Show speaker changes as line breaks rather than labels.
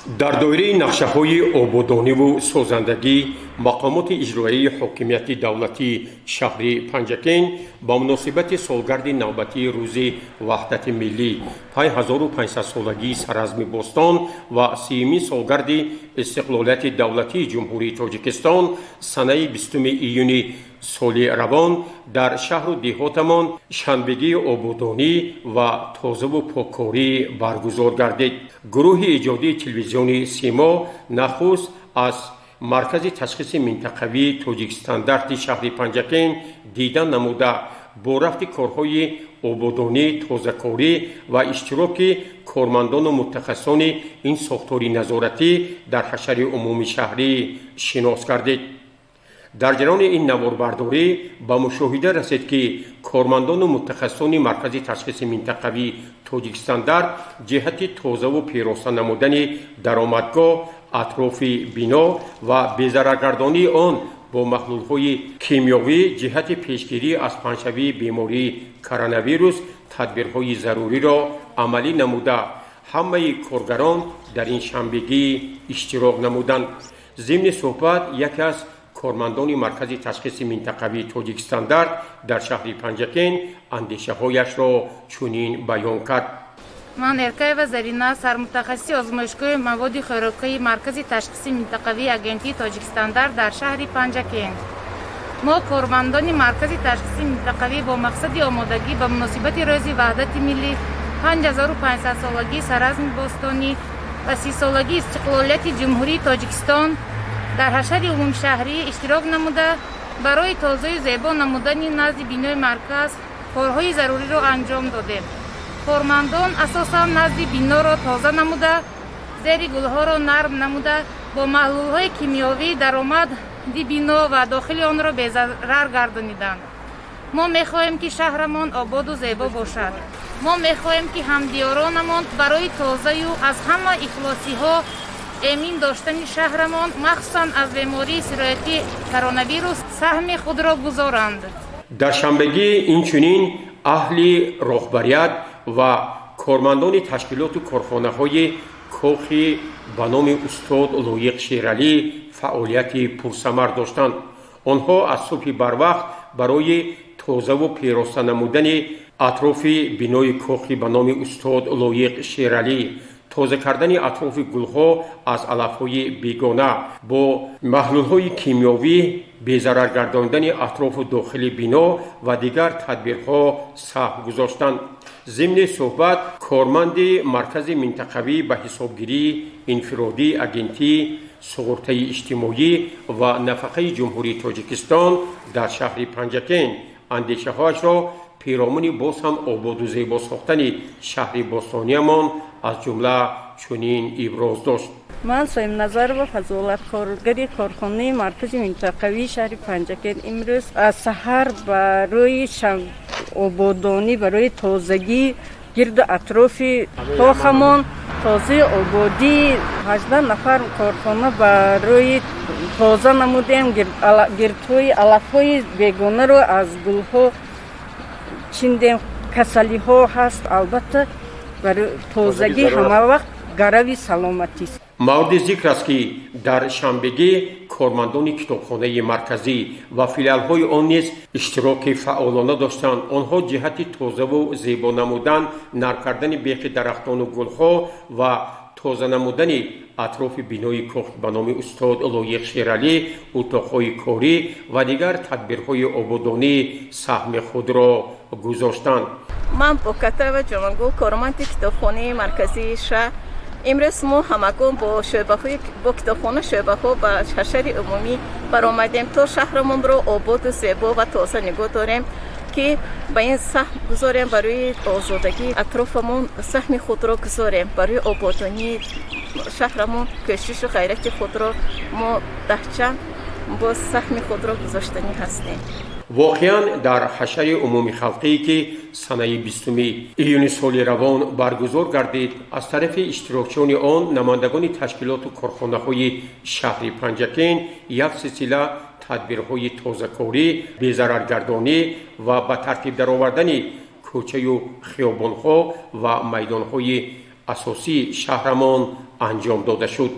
Дар доираи нақшаҳои ободониву созандагӣ мақомоти иҷроияи ҳокимияти давлатии шаҳри Панҷакент ба муносибати солгарди навбатии Рӯзи Ваҳдати миллӣ, 5500-солагии Саразми бостон ва 30-умин солгарди истиқлолияти давлатии Ҷумҳурии Тоҷикистон санаи 20 июни соли равон дар шаҳру деҳотамон шанбегии ободонӣ ва тозаву поккорӣ баргузор гардид. Гурӯҳи иҷодии телевизиони «Симо» нахуст аз маркази ташхиси минтақавии «Тоҷикстандарти» шаҳри Панҷакент дидан намуда, бо рафти корҳои ободонӣ, тозакорӣ ва иштироки кормандону мутахассисони ин сохтори назоратӣ дар ҳашари умумишаҳрӣ шинос гардид. Дар ҷараёни ин наворбардорӣ ба мушоҳида расид, ки кормандону мутахассисони маркази ташхиси минтақавии «Тоҷикстандарт» ҷиҳати тозаву пироста намудани даромадгоҳ, атрофи бино ва безараргардонии он бо маҳлулҳои кимиёвӣ ҷиҳати пешгирӣ аз паҳншавии бемории коронавирус тадбирҳои заруриро амалӣ намуда, ҳамаи коргарон дар ин шанбегӣ иштирок намуданд. Зимни суҳбат яке аз кормандони маркази ташхиси минтақавии «Тоҷикстандарт» дар шаҳри Панҷакент андешаҳояшро чунин баён кард.
Ман Эркаева Зарина, сармутахассиси озмоишгоҳи маводи хӯрокии маркази ташхиси минтақавии агентии «Тоҷикстандарт» дар шаҳри Панҷакент. Мо, кормандони маркази ташхиси минтақавӣ, бо мақсади омодагӣ ба муносибати Рӯзи Ваҳдати миллӣ, 5500-солагии Саразми бостонӣ ва 30-солагии истиқлолияти Ҷумҳурии Тоҷикистон дар ҳашари умумишаҳрӣ иштирок намуда, барои тозаю зебо намудани назди бинои марказ корҳои заруриро анҷом додем. Кормандон асосан назди биноро тоза намуда, зери гулҳоро нарм намуда, бо маҳлулҳои кимиёвӣ даромади бино ва дохили онро безарар гардониданд. Мо мехоҳем, ки шаҳрамон ободу зебо бошад. Мо мехоҳем, ки ҳамдиёронамон барои тозаю аз ҳама ифлосиҳо эмин доштани шаҳрамон, махсусан аз бемории сироятии коронавирус, саҳми худро гузоранд.
Дар шанбегӣ инчунин аҳли роҳбарият ва кормандони ташкилоту корхонаҳои кохи ба номи устод Лоиқ Шералӣ фаъолияти пурсамар доштанд. Онҳо аз субҳи барвақт барои тозаву пироста намудани атрофи бинои кохи ба номи устод Лоиқ Шералӣ, тоза кардани атрофи гулҳо аз алафҳои бегона, бо маҳлулҳои кимиёвӣ безарар гардондани атрофу дохили бино ва дигар тадбирҳо саҳм гузоштанд. Зимни суҳбат корманди маркази минтақавӣ ба ҳисобгирии инфиродии агентии суғуртаи иҷтимоӣ ва нафақаи Ҷумҳурии Тоҷикистон дар шаҳри Панҷакент андешаҳояшро пиромуни боз ҳам ободу зебо сохтани шаҳри бостониямон аз ҷумла чунин иброз дошт.
Ман Соимназарова Фазолат, коргари корхонаи маркази минтақавии шаҳри Панҷакент. Имрӯз аз саҳар барои ободонӣ, барои тозагӣ гирду атрофи кохамон, тозаи ободии 18 нафар корхона барои тоза намудем, гирдҳои алафҳои бегонаро аз гулҳо чиндем. Касалиҳо ҳаст, албатта, барои тозагӣ ҳама вақт гарави саломатист.
Мавриди зикр аст, ки дар шанбегӣ кормандони китобхонаи марказӣ ва филиалҳои он низ иштироки фаъолона доштанд. Онҳо ҷиҳати тозаву зебо намудан, нарм кардани бехи дарахтону гулҳо ва тоза намудани атрофи бинои кохи ба номи устод Лоиқ Шералӣ, утоқҳои корӣ ва дигар тадбирҳои ободонӣ саҳми худро гузоштанд.
Ман Бокатаева Ҷумангул, корманди китобхонаи марказии шаҳр. Имрӯз мо ҳамагон бо шӯъбаҳои бо китобхона шӯъбаҳо ба ҳашари умумӣ баромадем, то шаҳрамонро ободу зебо ва тоза нигоҳ дорем, ки ба ин саҳм гузорем, барои озодагии атрофамон саҳми худро гузорем, барои ободонии шаҳрамон кӯшишу ғайрати худро мо даҳчанд боз саҳми худро гузоштанӣ ҳастем.
Воқеан, дар ҳашари умумихалқие, ки санаи 20 июни соли равон баргузор гардид, аз тарафи иштирокчиёни он, намояндагони ташкилоту корхонаҳои шаҳри Панҷакент, як силсила тадбирҳои тозакорӣ, безараргардонӣ ва ба тартиб даровардани кӯчаю хиёбонҳо ва майдонҳои Асосии шаҳрамон анҷом дода шуд.